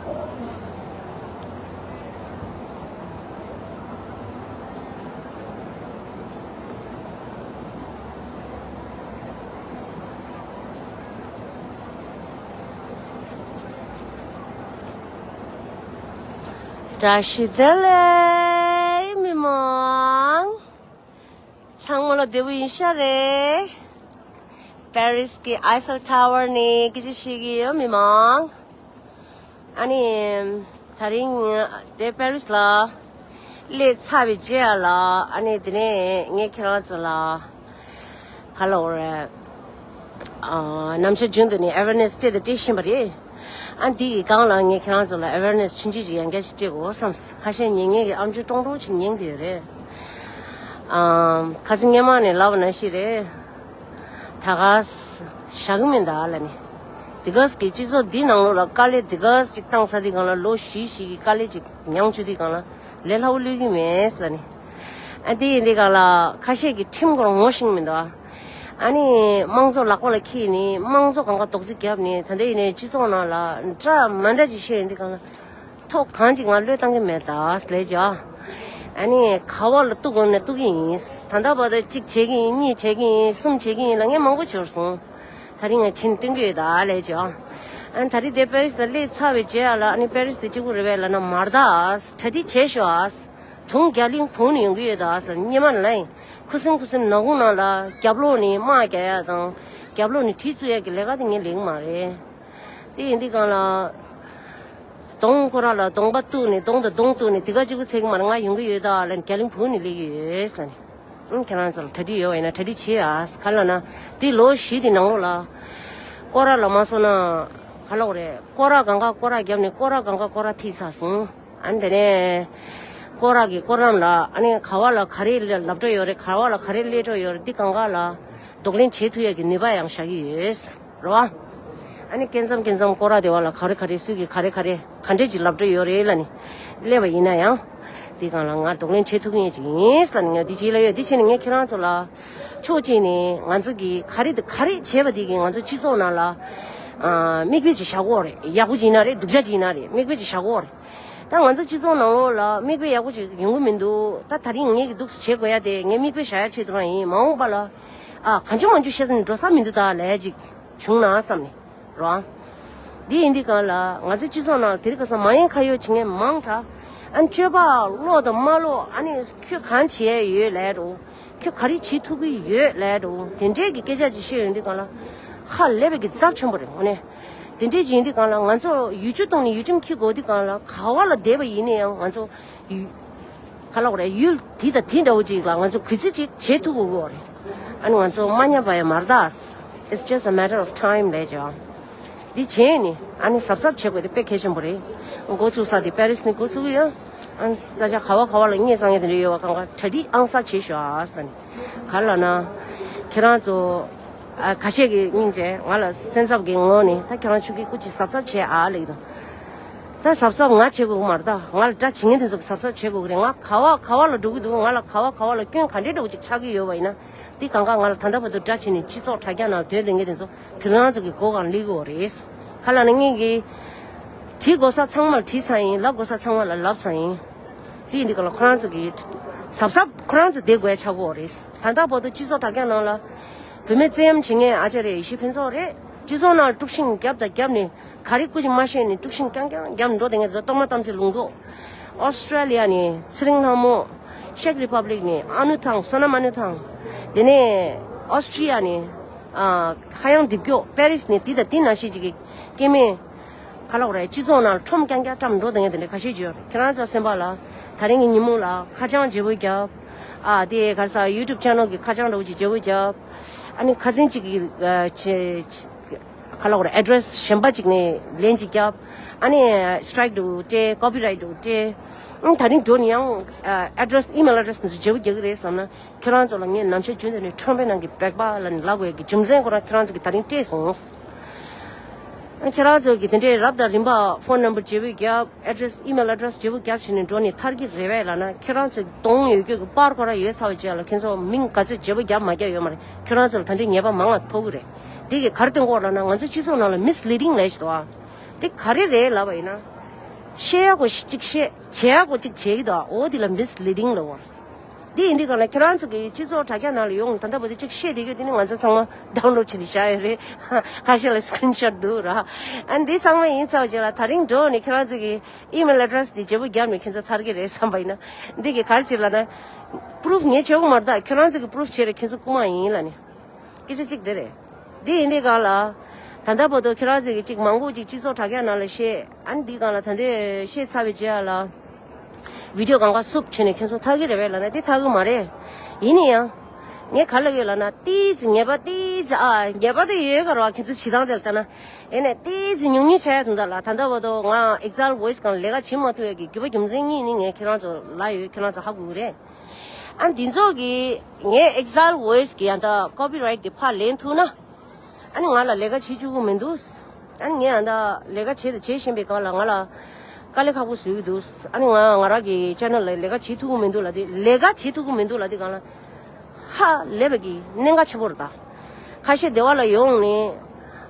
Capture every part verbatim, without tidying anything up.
བཀྲ་ཤིས་བདེ་ལེགས་མི་མང་། ཚང་མ་ལ་བདེ་པོ་ཡིན་ཤག་རེད། པེ་རིས་ཀྱི་ཨའི་ཕེལ་ཊ་ཝར་ནས་སྐད་ཆ་བཤད་ཀྱི་ཡོད་མི་མང་། ཨ་ནི། ད་རིང་དེ་པེ་རིས་ལ་སླེབས་ཚར་བའི་རྗེས་ལ། ཨ་ནི་དེ་ནས་ངས་ཁྱེད་རང་ཚོ་ལ་ག་ལབ་དགོས་རེད། ཨ། ནམ་ཞར་རྒྱུན་དུ་ནས་ཨེ་ཝེར་ནེ་སི་སྤྲད་དང་སྤྲད་བཞིན་པ་རེད། ཨ། འདི་ཡི་སྒང་ལ་ངས་ཁྱེད་རང་ཚོ་ལ་ཨེ་ཝེར་ནེ་སི་ཆུང་ཆུང་ཅིག་ཡང་བསྐྱར་ཞིག་སྤྲད་དགོས་བསམས། ཁ་ཤས་ཉན་མཁན་གྱི་ཨམ་ཅོག་ཀྲོང་ཀྲོང་ཅིག་ཉན་བསྡད་ཡོད་རེད། ཨམ། ཁ་སང་སྔོན་མ་ནས་ལབ་པ་ནང་བཞིན་རེད། ད་ག་ས་བཞག་གི་མིན་ད་ལབ་ནས། འདི་ག་ས་གི་སྤྱི་ཚོགས་འདི་ནང་ལོགས་ལ་དཀའ་ལས་འདི་ག་ས་ཅིག་བཏང་ཚར་དུས་སྒང་ལ། ལོ་བཞི་ཞིག་གི་དཀའ་ལས་ཅིག་མྱངས་བཅུག་དུས་སྒང་ལ། ལས་སླ་བོ་ལོས་ཀྱི་མེད་ལབ་ནས། ཨ། དེ་ཡིན་དུས་སྒང་ལ་ཁ་ཤས་ཀྱིས་ཁྲིམས་སྐོར་ངོ་ཤེས་མི་འདུག་ཨ། ཨ་ནི་དམངས་གཙོ་ལག་པ་ལ་འཁྱེར་ནས། དམངས་གཙོ་སྒང་ག་རྡོག་རྫིས་བརྒྱབ་ནས། ད་ལྟ་ཡིན་ནའི་སྤྱི་ཚོགས་ནང་ལ་འདྲ་མ་འདྲ་ཅིག་བཤད་ཡོང་དུས་སྒང་ལ། ཐོག་གང་ཅིག་ང་བློས་བཏང་གི་མེད་ད་ལབ་བྱས། ཨ་ནི་ག་བ་ལ་གཏུག་དགོས་ན་གཏུག་གི་ཡིན། ད་ལྟ་བར་དུ་གཅིག་བྱེད་ཀྱི་ཡིན། གཉིས་བྱེད་ཀྱི་ཡིན། གསུམ་བྱེད་ཀྱི་ཡིན་ལབ་མཁན་མང་པོ་འབྱོར་སོང་། ད་རིང་ང་ཕྱིན་སྟོན་གྱི་ཡོད་ད་ལབ་བྱས། ཨ་ནི་ད་རིང་དེ་པེ་རི་སི་ལ་སླེབས་ཚར་བའི་རྗེས་ལ། ཨ་ནི་པེ་རི་སི་དེ་གཅིག་པུ་རེད་པས་ལབ་ན་མ་རེད་ད། གྲ་སྒྲིག་བྱས་ཤོག་ཨ། དུང་རྒྱ་གླིང་བུང་ནས་ཡོང་གི་ཡོད་ད་ཟེར། སྔོན་མ་ལ་ཡིན། ཁུ་སིམ་ཁུ་སིམ་ནག་ཁུང་ནང་ལ་རྒྱབ་ལོགས་ནས་དམག་རྒྱག་ཡ་དང་། རྒྱབ་ལོགས་ནས་གྲི་བཙུགས་ཡ་གི་ལས་ཀ་དེ་ངས་ལས་ཀྱི་མ་རེད། དེ་ཡིན་དུས་སྒང་ལ། གདོང་ཁོ་རང་ལ་གདོང་པ་གཏུགས་ནས། གདོང་དང་གདོང་གཏུགས་ནས། དེ་ག་གཅིག་པུ་ཚད་ཀྱི་མ་རེད། ང་ཡོང་གི་ཡོད་ད་ལབ་ནས་རྒྱ་གླིང་བུང་ནས་སླེབས་ཀྱི་ཡོད་ཟེར་ནས། ཨང་། ཁྱེད་རང་ཚོ་ལ་གྲ་སྒྲིག་ཡོད་པ་ཡིན་ན་གྲ་སྒྲིག་བྱེད་ཨ། ག་ལབ་ན། དེ་ལོ་བཞི་དེ་ནང་ལོགས་ལ། སྐོར་ར་ལ་མ་སོང་ན། ག་ལབ་དགོས་རེད། སྐོར་ར་སྒང་ག་སྐོར་ར་བརྒྱབ་ནས། སྐོར་ར་སྒང་ག་སྐོར་ར་ཐིག་ཚར་སོང་། ཨ་ནི་དེ་ནས་སྐོར་ར་གི་སྐོར་ལམ་ལ། ཨ་ནི་ག་བ་ལ་ག་རེ་ལབ་འགྲོ་ཡོད་རེད། ག་བ་ལ་ག་རེ་སླེབས་འགྲོ་ཡོད་རེད། འདི་སྒང་ག་ལ་གདོང་ལེན་བྱེད་ཐུབ་ཡ་གི་ནུས་པ་ཡང་བཞག་གི་ཡོད་རེད་པ། ཨ་ནི་སྐྱེ་མཚམས་སྐྱེ་མཚམས་སྐོར་ར་དེ་བ་ལ་ག་རེ་ག་རེ་སུས་ཀྱིས་ག་རེ་ག་རེ་ག་འདྲས་ཅིག་ལབ་འགྲོ་ཡོད་རེད་ལབ་ནས་སླེབས་པ་ཡིན་ན་ཡང་། འདི་སྒང་ལ་ང་གདོང་ལེན་བྱེད་ཐུབ་མཁན་ཅིག་ཡིན་ལབ་ནས། ངས་འདི་བྱེད་ལ་ཡོད། འདི་བྱས་ནས་ངས་ཁྱེད་རང་ཚོ་ལ། ཕྱོགས་གཅིག་ནས་ང་ཚོ་གིས་ག་རེ་དང་ག་རེ་བྱས་པ་དེ་གིས་ང་ཚོ་སྤྱི་ཚོགས་ནང་ལ། ཨ། མིག་དཔེ་ཅིག་བཞག་གི་ཡོད་རེད། ཡག་པོ་ཅིག་ཡིན་ན་རེད། སྡུག་ཅག་ཅིག་ཡིན་ན་རེད། མིག་དཔེ་ཅིག་བཞག་གི་ཡོད་རེད། ད་ང་ཚོ་སྤྱི་ཚོགས་ནང་ལོགས་ལ་མིག་དཔེ་ཡག་པོ་ཅིག་ཡོང་གི་མི་འདུག། ད་ད་རིང་ངས་ཀྱི་འདུག་སེ་བྱེད་དགོས་ཡ་དེ་ངས་མིག་དཔེ་བཞག་ཡ་ཆེད་དུ་རང་ཡིན། མ་འོངས་པ་ལ། ཨ། གང་བྱུང་མང་བྱུང་བཤད་ས་ནས་འགྲོ་ས་མི་འདུག་ད་ལབ་ཡ་ཅིག་བྱུང་ན་བསམ་ནས་རོ། འདི་ཡིན་དུས་སྒང་ལ་ང་ཚོའི་སྤྱི་ཚོགས་ནང་ལ་དེ་རིང་ཁ་སང་མ་ཡིན་ཁ་ཡོད་བྱེད་མཁན་མང་དྲགས། ཨ་ནི་སྤྱོད་པ་ལོག་དང་མ་ལོག། ཨ་ནི་ཁྱོད་གང་བྱེད་ཡ་ཡོད་ལབ་འགྲོ། ཁྱོད་ག་རེ་བྱེད་ཐུབ་ཀྱི་ཡོད་ལབ་འགྲོ། དེ་འདྲའི་གི་སྐད་ཆ་ཅིག་བཤད་ཡོང་དུས་སྒང་ལ་ཧ་ལས་པའི་གི་ཚབས་ཆེན་པོ་རེད། དངོས་གནས་དེ་འདྲའི་ཅིག་ཡིན་དུས་སྒང་ལ། ང་ཚོ་ཡུལ་ཆུ་བཏུང་ནས་ཡུལ་ཁྲིམས་འཁྱེར་དགོས་དུས་སྒང་ལ། ག་བ་ལ་བསྡད་པ་ཡིན་ན་ཡང་ང་ཚོ་ཡུལ། ག་ལབ་དགོས་རེད། ཡུལ་འདི་དང་འདི་འདྲ་བོ་ཅིག་ལ་ང་ཚོ་གུས་བརྩི་ཅིག་བྱེད་ཐུབ་དགོས་ཀྱི་ཡོད་རེད། ཨ་ནི་ང་ཚོ་མ་ཉམས་པ་ཡ་མ་རེད་ད། It's just a matter of time ལབ་བྱས། འདི་བྱས་ནས་ཨ་ནི་གཟབ་གཟབ་བྱེད་དགོས་དེ་དཔེ་གལ་ཆེན་པོ་རེད། འགོ་ཚུགས་ས་དེ་པེ་རིས་ནས་འགོ་ཚུགས་ཀྱི་ཡོད། ཨ་ནི་ས་ཆ་ག་བ་ག་བ་ལ་སྙེག་བཟང་ཡ་དེ་འདྲ་ཡོད་པ་གང་ག་གྲ་སྒྲིག་ཨང་གསར་བྱེད་ཤོག་ཨ་ཟེར་ནས། ག་ལབ་ན། ཁྱེད་རང་ཚོ། ཨ། ཁ་ཤས་ཀྱིས་སྙིང་རྗེ་ང་ལ་སེམས་འཚབ་ཀྱི་ངང་ནས། ད་ཁྱེད་རང་ཆུ་གི་སྐུ་ཅིག་གཟབ་གཟབ་བྱེད་ཨ་ལབ་ཀྱི་འདུག། ད་གཟབ་གཟབ་ང་བྱེད་དགོས་ཀྱི་མ་རེད་ད། ང་ལ་དགྲ་བྱེད་མཁན་དེ་ཚོ་གིས་གཟབ་གཟབ་བྱེད་དགོས་ཀྱི་རེད། ང་ག་བ་ག་བ་ལ་འགྲོ་གི་འདུག། ང་ལ་ག་བ་ག་བ་ལ་སྐྱོན་ག་འདྲའི་འདྲ་བོ་ཅིག་ཆགས་ཀྱི་ཡོད་པ་ཡིན་ན། འདི་གང་ག་ང་ལ་ད་ལྟ་བར་དུ་དགྲ་བྱས་ནས་སྤྱི་ཚོགས་དྲ་རྒྱ་ནང་སྡོད་བསྡད་མཁན་དེ་ཚོ་དེ་རང་ཚོ་གི་མགོ་སྒང་སླེབས་ཀྱི་ཡོད་རེད། ག་ལབ་ན་ངས་ཀྱིས་དྲི་དགོས་ས་ཚང་མ་ལ་དྲིས་ཚར་ཡིན། ལབ་དགོས་ས་ཚང་མ་ལ་ལབ་ཚར་ཡིན། དེ་ཡིན་དུས་སྒང་ལ་ཁོ་རང་ཚོ་གིས་གཟབ་གཟབ་ཁོ་རང་ཚོ་བསྡད་དགོས་ཡ་ཆགས་ཀྱི་ཡོད་རེད། ད་ལྟ་བར་དུ་སྤྱི་ཚོགས་དྲ་རྒྱ་ནང་ལ་བུད་མེད་བཙན་གཡེམ་བྱེད་མཁན་ཨ་ཅག་རེད། ཡེ་ཤེས་ཕུན་ཚོགས་རེད། སྤྱི་ཚོགས་ནང་དཀྲུག་ཤིང་བརྒྱབ་དང་བརྒྱབ་ནས། ག་རེ་སྐུ་མཁྱེན་མ་ཤེས་ནས་དཀྲུག་ཤིང་རྐྱང་རྐྱང་རྒྱབ་འགྲོ་བསྡད་མཁན་ཚོ་གཏོར་མ་དམ་ཚིག་ལུང་རྟོགས། ཨོ་སི་ཀྲེ་ལི་ཡ་ནས་ཚེ་རིང་ལྷ་མོ། ཤེག་རི་པབ་ལིག་ནས་ཨ་ནུ་ཐང་། བསོད་ནམས་ཨ་ནུ་ཐང་། དེ་ནས་ཨོ་སི་ཀྲི་ཡ་ནས། ཨ། ཧ་ཡང་འདེབས་སྐྱོ། པེ་རིས་ནས་འདི་དང་འདི་ནང་བཞིན་ཅིག་གི་སྐྱེ་དམན། ག་ལབ་དགོས་རེད། སྤྱི་ཚོགས་ནང་ལ་ཁྲོམ་རྐྱང་རྐྱང་བཀྲམ་འགྲོ་བསྡད་མཁན་དེ་འདྲ་ཁ་ཤས་ཅིག་ཡོད་རེད། ཁྱེད་རང་ཚོ་སེམས་པ་ལ་ད་རིང་གི་ཉིན་མོ་ལ་ཁ་བྱང་བརྗེ་པོ་བརྒྱབ། ཨ། དེ་ག་རེ་ཟ། ཡུ་ཊུབ་ཆེ་ནལ་གི་ཁ་བྱང་འདྲ་བོ་ཅིག་བརྗེ་པོ་བརྒྱབ། ཨ་ནི་ཁ་སང་ཅིག་གི། ཨ། ཆེ། ག་ལབ་དགོས་རེད། ཨེ་ཌི་རེ་སི་གཞན་པ་ཅིག་ནས་ལན་ཅིག་བརྒྱབ། ཨ་ནི་སི་ཊི་རའིག་འདྲ་བོ་སྤྲད། ཀོ་པི་རའིཊ་འདྲ་བོ་སྤྲད། ཨང་། ད་རིང་འགྲོ་ནས་ཡང་། ཨ། ཨེ་ཌི་རེ་སི། ཨི་མེལ་ཨེ་ཌི་རེ་སི་འདི་ཚོ་བརྗེ་པོ་རྒྱག་གི་རེད་བསམ་ན། ཁྱེད་རང་ཚོ་ལ་ངས་ནམ་ཞར་རྒྱུན་དུ་ནས་ཁྲོམ་པའི་ནང་གི་སྦལ་པ་ལབ་ནས་ལབ་དགོས་ཡ་གི་རྒྱུ་མཚན་ཁོ་རང་ཁྱེད་རང་ཚོ་གིས་ད་རིང་སྤྲད་སོང་། ཨ། ཁྱེད་རང་ཚོ་གིས་དེ་འདྲའི་རབ་དང་རིམ་པ་ཕོན་ནམ་བར་བརྗེ་པོ་བརྒྱབ། ཨེ་ཌི་རེ་སི། ཨི་མེལ་ཨེ་ཌི་རེ་སི་བརྗེ་པོ་བརྒྱབ་བྱས་ནས་འགྲོ་ནས་ཐར་གྱི་རེད་པས་ལབ་ན། ཁྱེད་རང་ཚོ་གདོང་ཡོད་རྒྱུ་གི་པར་ཁོ་རང་ཡོད་ཚར་བའི་རྗེས་ལ་ཁྱེད་ཚོ་མིང་ག་ཚོད་བརྗེ་པོ་བརྒྱབ་མ་བརྒྱབ་ཡོད་མ་རེད། ཁྱེད་རང་ཚོ་ལ་ད་འདི་ཉེས་པ་མང་བ་ཕོག་གི་རེད། དེ་གིས་ག་རེ་སྟོན་གྱི་ཡོད་ལབ་ན། ང་ཚོ་སྤྱི་ཚོགས་ནང་ལ་མིས་ལི་ཌིང་ལབ་ཞིག་འདུག་ཨ། དེ་ག་རེ་རེད་ལབ་པ་ཡིན་ན། བཤད་ཡག་གོ་གཅིག་བཤད། བྱེད་ཡག་གོ་གཅིག་བྱེད་ཀྱི་འདུག་འོ་དེ་ལ་མིས་ལི་ཌིང་ལབ་པ་རེད། འདི་ཡིན་དུས་གང་ལ་ཁྱེད་རང་ཚོ་གི་སྤྱི་ཚོགས་དྲ་རྒྱ་ནང་ལ་ཡོང་ད་ལྟ་བར་དུ་གཅིག་བཤད་བསྡད་ཡོད། དེ་ནི་ང་ཚོ་ཚང་མ་ཌའུན་ལོཌ་བྱས་ནས་བཞག་ཡོད་རེད། ཁ་ཤས་ལ་སི་ཀི་རིན་ཤོཊ་འདུག་ར། ཨ་འདི་ཚང་མ་ཡིན་ཚར་བ་རྗེས་ལ་ད་རིང་འགྲོ་ནས་ཁྱེད་རང་ཚོ་གི་ཨི་མེལ་ཨེ་ཌི་རེ་སི་འདི་བརྗེ་པོ་བརྒྱབ་ནས་ཁྱེད་ཚོ་ཐར་གི་རེད་བསམ་པ་ཡིན་ན། འདི་གི་ག་རེ་བྱེད་ལབ་ན། པུ་རུཕ་ངས་བྱེད་དགོས་མ་རེད། ད་ཁྱེད་རང་ཚོ་གི་པུ་རུཕ་བྱས་རེད། ཁྱེད་ཚོ་རྐུ་མ་ཡིན་ལབ་ནས། སྐད་ཆ་གཅིག་དེ་རེད། འདི་ཡིན་དུས་གང་ལ། ད་ལྟ་བར་དུ་ཁྱེད་རང་ཚོ་གི་གཅིག་མང་པོ་གཅིག་སྤྱི་ཚོགས་དྲ་རྒྱ་ནང་ལ་བཤད། ཨ་ནི་འདི་གང་ལ་ད་ལྟ་བཤད་ཚར་བའི་རྗེས་ལ། བི་ཌིའོ་གང་ག་སུབ་བྱས་ནས་ཁྱེད་ཚོ་ཐར་གི་རེད་པས་ལབ་ན་དེ་ཐར་གི་མ་རེད། ཡིན་ན་ཡང་། ངས་ག་ལབ་ཡོད་ལབ་ན་ཏིས་ཉེས་པ་ཏིས་ཨ་ཉེས་པ་དེ་ཡོད་ག་ར་བ་ཁྱེད་ཚོ་བྱེད་སྟངས་དེ་ལ་ལྟ་ན། ཡིན་ནས་ཏིས་ཉུང་ཉུང་བྱས་ཡ་དུང་ད་ལ་ད་ལྟ་བར་དུ་ང་ཨེག་ཟེལ་ཝོ་ཡེ་སི་གང་ལས་ཀ་བྱེད་མ་ཐུབ་ཡ་གི་རྒྱུ་པ་རྒྱུ་མཚན་གཉིས་ནི་ངས་ཁྱེད་རང་ཚོ་ལབ་ཡོད། ཁྱེད་རང་ཚོ་ཧ་གོ་གི་རེད། ཨ་འདི་ཚོ་གི་ངས་ཨེག་ཟེལ་ཝོ་ཡེ་སི་གི་ཡང་ད་ཀོ་པི་རའིཊ་དེ་ཕར་ལེན་ཐུབ་ན། ཨ་ནི་ང་ལ་ལས་ཀ་བྱེད་བཅུག་གི་མི་འདུག་ཨ་ནི་ངས་ཡང་ད་ལས་ཀ་བྱེད་དང་བྱེད་བཞིན་པའི་སྒང་ལ་ང་ལ་དཀའ་ལས་ཁག་པོ་བཟོ་གི་འདུག་ཨ་ནི་ང་ང་རང་གི་ཅེ་ནལ་ལ་ལས་ཀ་བྱེད་ཐུབ་གི་མི་འདུག་ལབ་དེ་ལས་ཀ་བྱེད་ཐུབ་གི་མི་འདུག་ལབ་དེ་སྒང་ལ་ཧ་ལས་པ་གི་གནད་འགག་ཆེན་པོ་རེད་ད། ཁ་ཤས་སྡེ་བ་ལ་ཡོང་ནས་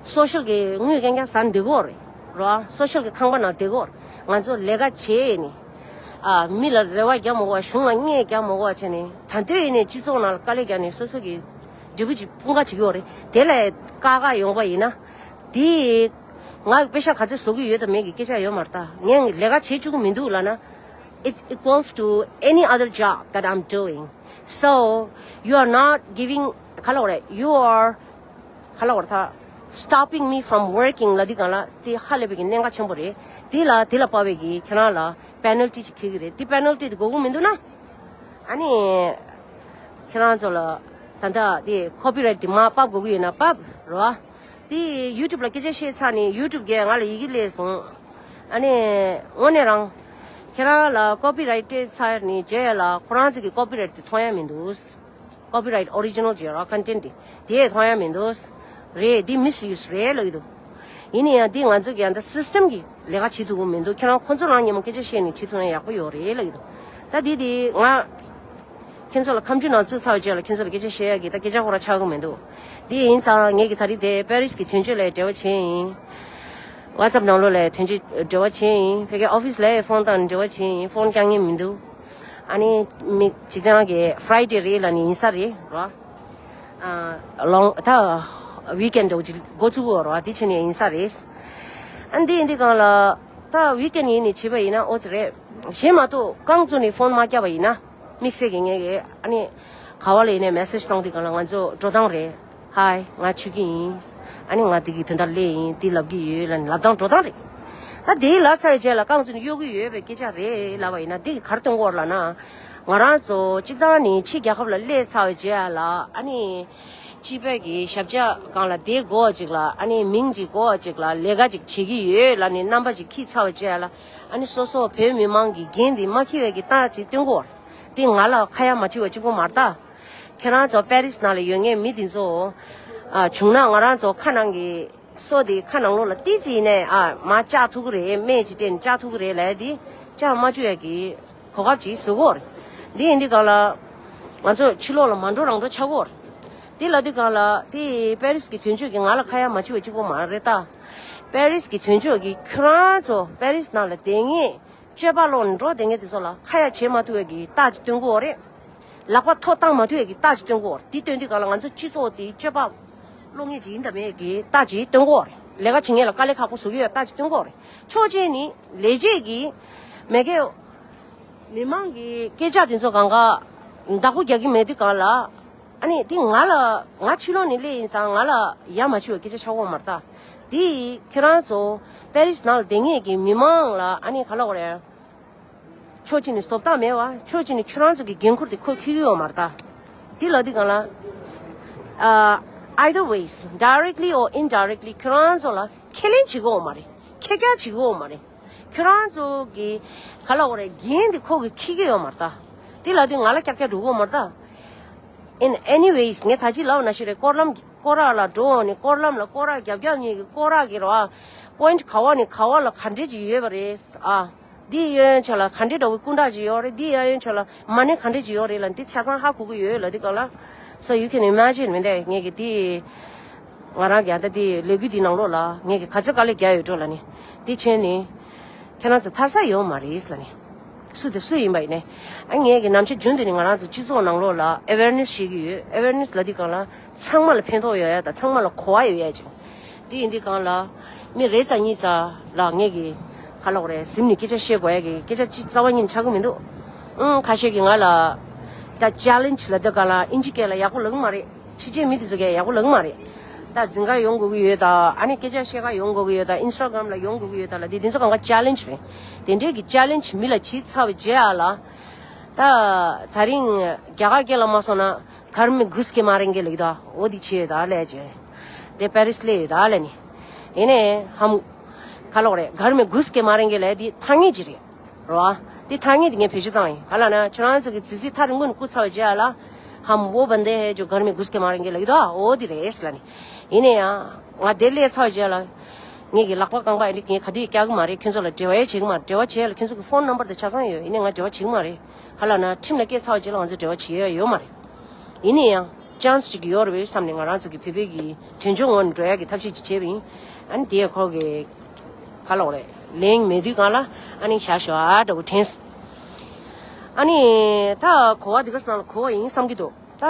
སོ་ཤལ་གི་དངུལ་རྐྱང་རྐྱང་ཟ་བསྡད་ཀྱི་ཡོད་རེད་རོ། སོ་ཤལ་གི་ཁང་པ་ནང་བསྡད་ཀྱི་ཡོད་རེད། ང་ཚོ་ལས་ཀ་བྱས་ནས། ཨ་མི་ལ་རེ་བ་རྒྱག་མ་དགོས་པ། གཞུང་ལ་བརྙས་རྒྱག་མ་དགོས་པ་བྱས་ནས་ད་དུང་ཡིན་ནས་སྤྱི་ཚོགས་ནང་ལ་དཀའ་ལས་རྒྱག་ནས་སོ་སོ་གི་འབྲས་བུ་ཅིག་སྤུངས་ཀ་བྱེད་ཀྱི་ཡོད་རེད། དེ་ལས་ཀ་ཀ་ཡོང་པ་ཡིན་ན། དེ་ང་པེ་ཤ་ག་ཚོད་བཟོ་གི་ཡོད་དང་མེད་ཀྱི་སྐད་ཆ་ཡོད་མ་རེད་ད། ངས་ལས་ཀ་བྱེད་བཅུག་གི་མི་འདུག་ལབ་ན། It equals to any other job that I'm doing. So you are not giving ག་ལབ་དགོས་རེད། You are ག་ལབ་དགོས་རེད་ད། Stopping me from working ལབ་དུས་སྒང་ལ་དེ་ཧ་ལས་པའི་གི་གནད་འགག་ཆེན་པོ་རེད། དེ་ལ་དེ་ལ་དཔག་པའི་གི་ཁྱེད་རང་ལ་པེ་ནལ་ཊི་ཅིག་འཁེལ་གི་རེད། དེ་པེ་ནལ་ཊི་དེ་དགོས་ཀྱི་མི་འདུག་ན། ཨ་ནི། ཁྱེད་རང་ཚོ་ལ་ད་ལྟ་དེ་ཀོ་པི་རའིཊ་དེ་མར་ཕབ་དགོས་ཀྱི་ཡོད་ན་ཕབ་རོ། དེ་ཡུ་ཊུབ་ལ་སྐད་ཆ་བཤད་ཚར་ནས་ཡུ་ཊུབ་གིས་ང་ལ་ཡི་གེ་སླེབས་སོང་། ཨ་ནི། དངོས་གནས་རང་། ཁྱེད་རང་ལ་ཀོ་པི་རའིཊ་སྤྲད་ཚར་ནས་རྗེས་ལ་ཁོ་རང་ཚོ་གི་ཀོ་པི་རའིཊ་དེ་མཐོང་ཡ་མི་འདུག་ཀོ་པི་རའིཊ་ཨོ་རི་ཇི་ནལ་ཅིག་ཡོད་ར། ཀོན་ཊེན་ཊི་དེ་དེ་མཐོང་ཡ་མི་འདུག་རེད། འདི་མིས་ཡུ་སི་རེད་ལབ་ཀྱི་འདུག་ཡིན་ན་ཡང་འདི་ང་ཚོ་གི་ཡང་ད་སིས་ཊམ་གི་ལས་ཀ་བྱེད་ཐུབ་ཀྱི་མི་འདུག་ཁྱེད་རང་ཁོ་ཚོ་རང་མཉམ་པོ་སྐད་ཆ་བཤད་ནས་བྱེད་ཐུབ་ན་ཡག་པོ་ཡོད་རེད་ལབ་ཀྱི་འདུག་ད་འདི་འདི་ང་ཁྱེད་ཚོ་ལ་ཁ་མཆུ་ནང་ཚུད་ཚར་བའི་རྗེས་ལ་ཁྱེད་ཚོ་ལ་སྐད་ཆ་བཤད་ཡག་གི་ད་སྐད་ཆ་ཁོ་རང་ཆགས་ཀྱི་མི་འདུག་དེ་ཡིན་ཙང་ངེད་ཀྱི་ད་རེས་དེ་པེ་རིས་ཀྱི་དོན་གཅོད་ལ་འབྲེལ་བ་བྱས་ཡིན། ཝ་ཊི་སེབ་ནང་ལོགས་ལ་དོན་གཅོད་འབྲེལ་བ་བྱས་ཡིན། ཕ་གི་ཨོ་ཕིས་ལ་ཕོན་བཏང་ནས་འབྲེལ་བ་བྱས་ཡིན། ཕོན་རྒྱག་མཁན་མི་འདུག་ཨ་ནི་མི་སྤྱིར་བཏང་གི་ཕ་རའི་ཌེ་རེད་ལབ་ནས་ཡིན་ས་རེད་རོ། ཨ་ལོང་ད་ཝིག་ཨེན་འདྲ་བོ་ཅིག་འགོ་ཚུགས་ཀྱི་ཡོད་རེད་བ། དེ་བྱས་ནས་ཡིན་ས་རེད། ཨ་འདི་ཡིན་དུས་སྒང་ལ་ད་ཝིག་ཨེན་ཡིན་ནས་བྱས་པ་ཡིན་ན་ཨོ་ཙི་རེད། གཞན་མ་གཏོགས་རྐང་བཙུགས་ནས་ཕོན་མ་བརྒྱབ་པ་ཡིན་ན་དམིགས་བསལ་གྱི་ངས་གི་ཨ་ནི་ག་བ་ལ་ཡིན་ནའི་མེ་སེ་ཇི་བཏང་དུས་སྒང་ལ་ང་ཚོ་འགྲོ་སྟངས་རེད། ཧའི་ང་ཆོས་སྐྱིད་ཡིན། ཨ་ནི་ང་འདི་གི་དོན་དག་སླེབས་ཡིན་འདི་ལབ་ཀྱི་ཡོད་ལབ་ནས་ལབ་སྟངས་འགྲོ་སྟངས་རེད། ད་དེའི་ལབ་ཚར་བའི་རྗེས་ལ་རྐང་བཙུགས་ནས་གཡོག་གི་ཡོད་པའི་སྐད་ཆ་རེད་ལབ་པ་ཡིན་ན་འདི་གི་ག་རེ་སྟོན་གྱི་ཡོད་རེད་ལབ་ན། ང་རང་ཚོ་སྤྱིར་བཏང་ནས་ཕྱི་རྒྱལ་ཁབ་ལ་སླེབས་ཚར་བའི་རྗེས་ལ་ཨ་ནི། སྤྱི་པའི་གི་ཞབས་ཆ་སྒང་ལ་བསྡད་དགོས་ཅིག་ལ་ཨ་ནི་མིང་ཅིག་དགོས་ཅིག་ལ་ལས་ཀ་ཅིག་བྱེད་ཀྱི་ཡོད་ལབ་ནས་རྣམ་པ་ཅིག་འཁྱེར་ཚར་བའི་རྗེས་ལ་ཨ་ནི་སོ་སོ་བོད་མི་མང་གི་འགན་འདི་མ་འཁྱེར་བའི་གི་རྟགས་ཅིག་སྟོན་གྱི་ཡོད་རེད། འདི་ང་ལ་ཁ་ཡ་མ་བྱེད་པ་གཅིག་པོ་མ་རེད་ད། ཁྱེད་རང་ཚོ་པེ་རིས་ནང་ལ་ཡོད་མཁན་མི་འདི་ཚོ། ཨ་བྱུང་ན་ང་རང་ཚོ་ཁ་ནང་གི་སོ་དེ་ཁ་ནང་ལོགས་ལ་ཏིས་ཙི་ནས་ཨ་མར་བཅག་ཐུབ་ཀྱི་རེད། སྨན་ཅིག་སྤྲད་ནས་བཅག་ཐུབ་ཀྱི་རེད་ལབ་ཡ་དེ་བཅག་མ་བཅུག་ཡ་གི་གོ་སྐབས་ཅིག་བཟོ་གི་ཡོད་རེད། འདི་ཡིན་དུས་སྒང་ལ་ང་ཚོ་ཕྱི་ལོགས་ལ་མ་འགྲོ་རང་འགྲོ་ཆགས་ཀྱི་ཡོད་རེད། འདི་ལབ་དུས་སྒང་ལ་དེ་པེ་རིས་ཀྱི་དོན་གཅོད་ཀྱིས་ང་ལ་ཁ་ཡ་མ་བྱེད་པ་གཅིག་པོ་མ་རེད་ད། པེ་རིས་ཀྱི་དོན་གཅོད་ཀྱིས་ཁྱོད་རང་ཚོ་པེ་རིས་ནང་ལ་བསྡད་མཁན། སྤྱོད་པ་ལོག་ནས་འགྲོ་བསྡད་མཁན་དེ་ཚོ་ལ་ཁ་ཡ་བྱེད་མ་ཐུབ་པའི་གི་རྟགས་ཅིག་སྟོན་གྱི་ཡོད་རེད། ལག་པ་མཐོ་བཏང་མ་ཐུབ་པའི་གི་རྟགས་ཅིག་སྟོན་གྱི་ཡོད་རེད། དེ་སྟོན་དུས་སྒང་ལ་ང་ཚོ་སྤྱི་ཚོགས་དེ་སྤྱོད་པ་ལོག་མཁན་ཅིག་ཡིན་དང་མེད་ཀྱི་རྟགས་ཅིག་སྟོན་གྱི་ཡོད་རེད། ལས་ཀ་བྱེད་མཁན་ལ་དཀའ་ལས་ཁག་པོ་བཟོ་གི་ཡོད་རྟགས་ཅིག་སྟོན་གྱི་ཡོད་རེད། ཕྱོགས་གཅིག་ནས་ལས་བྱེད་ཀྱི་མེད་མཁན་མི་མང་གི་སྐད་ཆ་དེ་ཚོ་སྒང་ག་བདག་པོ་རྒྱག་གི་མེད་དུས་སྒང་ལ། ཨ་ནི་དེ་ང་ལ་ང་ཕྱི་ལོགས་ནས་སླེབས་ཡིན་ཙང་ང་ལ་ཡ་མ་བྱེད་པའི་སྐད་ཆ་ཆགས་ཀྱི་ཡོད་མ་རེད་ད། དེ་ཁྱེད་རང་ཚོ་པེ་རིས་ནང་ལ་བསྡད་མཁན་གྱི་མི་མང་ལ་ཨ་ནི་ག་ལབ་དགོས་རེད། ཕྱོགས་གཅིག་ནས་བཟོ་ལྟ་མེད་པ་ཕྱོགས་གཅིག་ནས་ཁྱོད་རང་ཚོ་གི་འགན་ཁུར་དེ་ཁོ་འཁྱེར་གྱི་ཡོད་མ་རེད་ད། དེ་ལབ་དུས་སྒང་ལ། ཨ། either ways, directly or indirectly ཁྱོད་རང་ཚོ་ལ་ཁས་ལེན་བྱེད་ཀྱི་ཡོད་མ་རེད། ཁས་ཁྱར་བྱེད་ཀྱི་ཡོད་མ་རེད། ཁྱོད་རང་ཚོ་གི་ག་ལབ་དགོས་རེད། འགན་དེ་ཁོ་གིས་འཁྱེར་གྱི་ཡོད་མ་རེད་ད། དེ་ལབ་དུས་ང་ལ་ཀྱག་ཀྱག་འགྲོ་གི་ཡོད་མ་རེད་ད། In any ways ངས་ད་ཅི་ལབ་པ་ནང་བཞིན་རེད། སྐོར་ལམ་སྐོར་ར་ལ་འགྲོ་འོང་ནས་སྐོར་ལམ་ལ་སྐོར་ར་རྒྱབ་རྒྱབ་གཉིས་ཀྱི་སྐོར་ར་གི་ར་པོ་ཡིན་ཊི་ག་བ་ནས་ག་བ་ལ་ག་འདྲས་ཅིག་ཡོད་པ་རེད་ཨ། འདི་གཡས་གཡོན་ཕྱོགས་ལ་ག་འདྲས་འདྲ་བོའི་སྐུ་འདྲ་ཅིག་ཡོད་རེད། འདི་གཡས་གཡོན་ཕྱོགས་ལ་མ་ཎི་ག་འདྲས་ཅིག་ཡོད་རེད་ལབ་འདི་ཆ་ཚང་ཧ་གོ་གི་ཡོད་ལབ་དུས་སྒང་ལ། So you can imagine མི་འདུག་ངས་ཀྱི་འདི། ང་རང་གི་ཨ་ད་འདི་ལས་འགུལ་འདི་ནང་ལོགས་ལ་ངས་ཀྱི་ག་ཚོད་དཀའ་ལས་རྒྱག་ཡོད་འགྲོ་ལབ་ནས། འདི་བྱས་ནས། ཁྱེད་རང་ཚོ་ཐར་ས་ཡོད་མ་རེད་ལབ་ནས། སུ་དེ་སུ་ཡིན་པ་ཡིན་ནས། ཨ་ངས་ཀྱི་ནམ་ཞག་རྒྱུན་དུ་ནས་ང་རང་ཚོ་སྤྱི་ཚོགས་ནང་ལོགས་ལ་ཨེ་ཝེར་ནེ་སི་བྱེད་ཀྱི་ཡོད། ཨེ་ཝེར་ནེ་སི་ལབ་དུས་སྒང་ལ་ཚང་མ་ལ་ཕན་ཐོགས་ཡོད་ཡ་དང་ཚང་མ་ལ་གོ་བ་ཡོད་ཡ་ཅིག་དེ་ཡིན་དུས་སྒང་ལ་མི་རེ་ཙམ་གཉིས་ཙམ་ལ་ངས་ཀྱི་ག་ལབ་དགོས་རེད། གཟིམ་ནས་སྐད་ཆ་བཤད་དགོས་ཡ་གི་སྐད་ཆ་ཅིག་རྩ་བ་ཉིད་ནས་ཆགས་ཀྱི་མི་འདུག་ཨང་ཁ་ཤས་ཀྱིས་ང་ལ་ད་ཅེ་ལེན་ཇི་ལབ་དུས་སྒང་ལ་ཨིན་ཇི་སྐད་ལ་ཡག་པོ་ལབ་ཀྱི་མ་རེད། ཕྱི་རྒྱལ་མི་དེ་ཚོ་གས་ཡག་པོ་ལབ་ཀྱི་མ་རེད། ད་འཛིན་གྲྭ་ཡོང་དགོས་ཀྱི་ཡོད་ད། ཨ་ནི་སྐད་ཆ་བཤད་ག་ཡོང་དགོས་ཀྱི་ཡོད་ད། ཨིན་སི་ཊ་གྷ་རམ་ལ་ཡོང་དགོས་ཀྱི་ཡོད་ད་ལབ་དུས་དེ་ཚོ་སྒང་ག་ཅེ་ལེན་ཇི་རེད། དེ་འདྲའི་གི་ཅེ་ལེན་ཇི་མི་ལ་བྱས་ཚར་བའི་རྗེས་ཨ་ལ། ད་ད་རིང་རྒྱ་གར་སྐད་ལ་མ་སོང་ན་གྷར་མེ་གྷུས་ཀེ་མ་རེང་གེ་ལབ་ཀྱི་འདུག་འོ་དེ་བྱས་ཡོད་ད་ལབ་ཀྱི། དེ་པེ་རི་སི་སླེབས་ཡོད་ད་ལབ་ནི། ཡིན་ནའི་ཧམ། ག་ལབ་དགོས་རེད། གྷར་མེ་གྷུས་ཀེ་མ་རེང་གེ་ལབ་ཡ་དེ་ཐ་སྙད་ཅིག་རེད། རེད་བ། དེ་ཐ་སྙད་དེ་ངས་བེད་སྤྱོད་བཏང་ཡིན། ག་ལབ་ན་ཁྱོད་རང་ཚོ་གི་ཇི་སི་ཐག་རིང་པོ་ནས་བརྐུས་ཚར་བའི་རྗེས་ལ། ཧམ་བོ་བན་དེ་ཧེ་ཇོ་གྷར་མེ་གྷུས་ཀེ་མ་རེང་གེ་ལབ་ཀྱི་འདུག་འོ་དེ་རེད་ལབ་ནི། ཡིན་ནའི་ཡང་། ང་དེ་སླེབས་ཚར་བའི་རྗེས་ལ། ངས་ཀྱི་ལག་པ་རྐང་པ་ཡིན་ངས་ག་དུས་བཀྱག་གི་མ་རེད། ཁྱོད་ཚོ་ལ་འབྲེལ་བ་ཡང་བྱེད་ཀྱི་མ་རེད། འབྲེལ་བ་བྱེད་ཡ་ལ་ཁྱོད་ཚོ་གི་ཕོན་ནམ་བར་དེ་ཆ་ཚང་ཡོད། ཡིན་ནའི་ང་འབྲེལ་བ་བྱེད་ཀྱི་མ་རེད། ག་ལབ་ན་ཁྲིམས་ལ་སྐྱེལ་ཚར་བའི་རྗེས་ལ་ང་ཚོ་འབྲེལ་བ་བྱེད་ཡ་ཡོད་མ་རེད། ཡིན་ནའི་ཡང་། ཅན་སི་ཅིག་ཡོད་རེད་བསམ་ནས་ང་རང་ཚོ་གི་བོད་པའི་གི་དོན་ཆུང་ངོ་ནས་འགྲོ་ཡ་གི་ཐབས་ཤེས་ཅིག་བྱས་པ་ཡིན། ཨ་ནི་དེ་ཡ་ཁོ་གི་ག་ལབ་དགོས་རེད། ལན་མེད་དུས་སྒང་ལ་ཨ་ནི་བཞག་ཤོག་ཨ་འདྲ་བོ་དྲན་སོང་། ཨ་ནི་ད་གོ་བ་འདི་ག་ས་ནང་ལ་གོ་བ་ཡིན་བསམ་གྱི་འདུག་ད་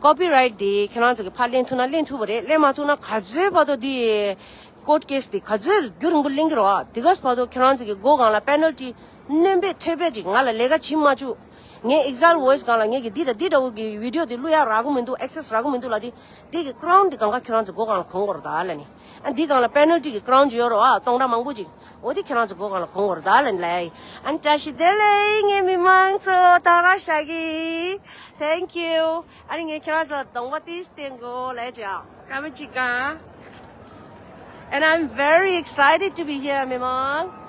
ཀོ་པི་རའེ་ཊི་དེ་ཁྱེད་རང་ཚོ་གི་ཕར་ལེན་ཐུབ་ན་ལེན་ཐུབ་པ་རེད། ལེན་མ་ཐུབ་ན་ག་ཚོད་བར་དུ་དེ་ཀོར་ཊི་ཀེ་སི་དེ་ག་ཚོད་རྒྱུན་རིང་པོ་ལེན་གྱི་རེད་བ། དེ་ག་ས་བར་དུ་ཁྱེད་རང་ཚོ་གི་མགོ་སྒང་ལ་པེ་ནལ་ཊི་སྣོན་པའི་ཐོད་པའི་ཅིག་ང་ལ་ལས་ཀ་བྱེད་མ་བཅུག་ངའི་ཨེག་ཛེག་ཝོ་ཡིས་སྒང་ལ་ངས་ཀྱི་འདི་དང་འདི་འདྲ་བོ་གི་བི་ཌི་ཡོ་དེ་བླུག་ཡག་རག་གི་མི་འདུག་ཨེག་སེ་སི་རག་གི་མི་འདུག་ལབ་དེ། དེ་གི་ཀ་རའུན་དེ་སྒང་ག་ཁྱོད་རང་ཚོ་མགོ་སྒང་ལ་གོན་དགོས་རེད་ད་ལབ་ནི། ཨ་འདི་སྒང་ལ་པེ་ནལ་ཊི་གི་ཀ་རའུན་ཅིག་ཡོད་རེད་བ། སྟོང་ཕྲག་མང་པོ་ཅིག་འོ་དེ་ཁྱོད་རང་ཚོ་མགོ་སྒང་ལ་གོན་དགོས་རེད་ད་ལབ་ནི་ལབ་ཡ་ཡིན། ཨ་ནི་བཀྲ་ཤིས་བདེ་ལེགས། ངའི་མི་མང་ཚོ་དང་ར་ཤག་གི། Thank you. ཨ་ནི་ངས་ཁྱོད་རང་ཚོ་གདོང་པ་ཏིས་བསྟན་དགོས་ལབ་ཡ་ཅིག་སྐར་མ་གཅིག་ག And I'm very excited to be here, མི་མང་།